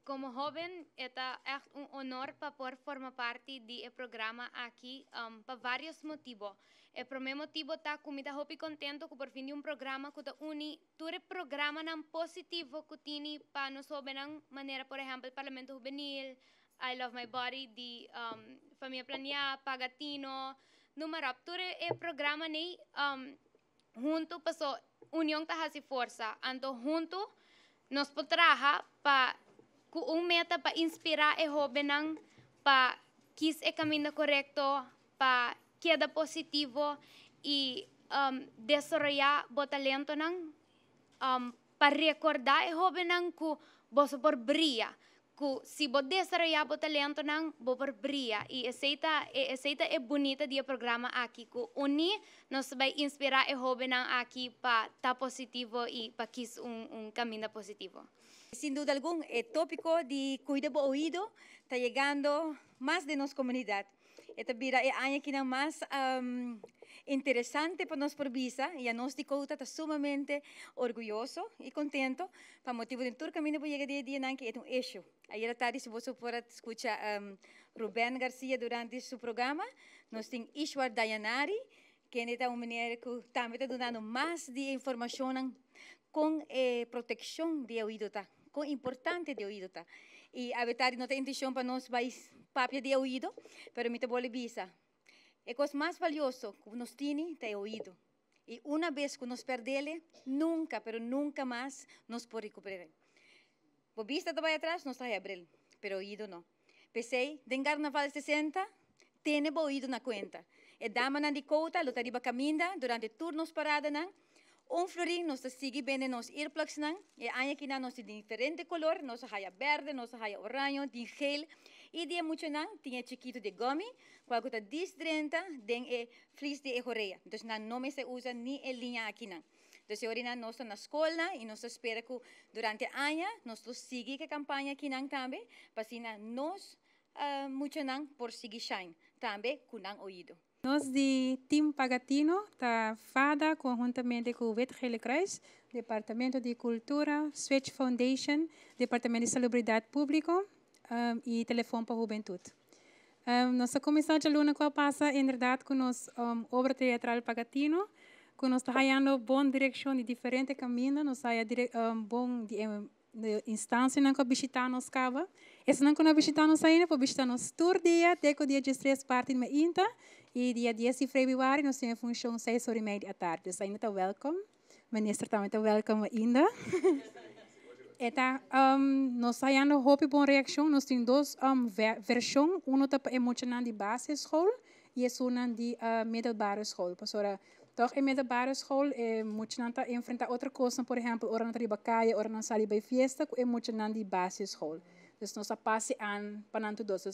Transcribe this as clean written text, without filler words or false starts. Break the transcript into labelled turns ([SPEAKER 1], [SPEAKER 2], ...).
[SPEAKER 1] Como hoben, ta echt un honor pa por forma parti di e programa aki pa varios motibo. E prome motibo ta cu mi ta hopi contento cu por fin di un programa cu ta uni tur programanan positivo cu tin pa nos hobennan, manera, por ehempel, Parlamento Hubenil, I Love My Body, di Famia Planea, Pagatino, noem op. Tur e programanan ey hunto, paso union ta haci forsa, anto hunto nos por traha pa cu un meta pa inspira e hobennan pa kies e caminda corecto, pa keda positivo y desaroya bo talentonan, pa recorda e hobennan cu bo por briya, cu si bo desaroya bo talentonan, bo por briya. Y esey ta e bunita di e programa aki, cu uni nos ta bay inspira e hobennan aki pa ta positivo y pa kies un caminda positivo.
[SPEAKER 2] Sin duda algun, e topico di cuida bo oido ta yegando mas den nos comunidad. E ta bira e aña aki mas interesante pa nos por bisa y nos di Quota ta sumamente orguyoso y contento pa motibo di tur caminda bo yega dia dia nan cu ta un issue. Ayera tardi, si bo por a scucha Ruben Garcia durante su programa, nos tin Ishwar Dayanari, cu ta un manera cu tambe ta dunando mas di informacion cu proteccion di oido ta, con importante di oido ta. Y awe tardi no tin intencion pa nos bay papia di oido, pero mi ta bolbe bisa. E cos mas valioso cu nos tin ta oido. Y un biaha cu nos perde, nunca, pero nunca mas nos por recupera. E bista ta bay atras, nos ta habri, pero oido no. P'esey, den Carnaval 60, tene bo oido na cuenta. E damanan di Quota, lo ta riba caminda durante tur nos paradanan. Un florin, nos ta sigui bende nos earplugs nan. E aña aki nan nos tin diferente color, nos haya berde, nos haya oranje, tin geel. Y di muchanan, tin chikito di gummy, cual ta 10 30 den e vlies di e orea. Anto, nan no mester usa ni e liña aki nan. Anto, awor nos ta na scol y nos ta spera cu durante aña nos ta sigui e campaña aki nan tambe, pa asina nos muchanan por sigui shine tambe cu nan oido.
[SPEAKER 3] Nos di Team Pagatino, ta FADA, conhuntamente cu Wit Gele Kruis, Departamento di Cultura, Switch Foundation, Departamento di Salubridad Publico y Telefon pa Hubentud. Nos a cuminsa dialuna cu a pasa, en berdad, cu nos obra teatral Pagatino, cu nos ta hayando bon direccion di diferente caminda, nos ta haya bon di instancianan cu a bishita nos caba. Esnan cu no a bishita nos ainda, por bishita nos tur dia, te cu dia 13 parti mainta, y dia 10 di februari nos tin funcion 6'30 di atardi. Anto, ainda ta welcome. Minister tambe ta welcome ainda. E ta, nos ta hayando hopi bon reaccion. Nos tin dos version. Uno ta pa muchanan di basisschool y un di middelbare school. Pasobra, toch in middelbare school, muchanan ta enfrenta otro cos, por ehempel, ora nan riba caya, ora nan sali bay fiesta, e muchanan di basisschool. Dus nos a pasa aan pa nan dos.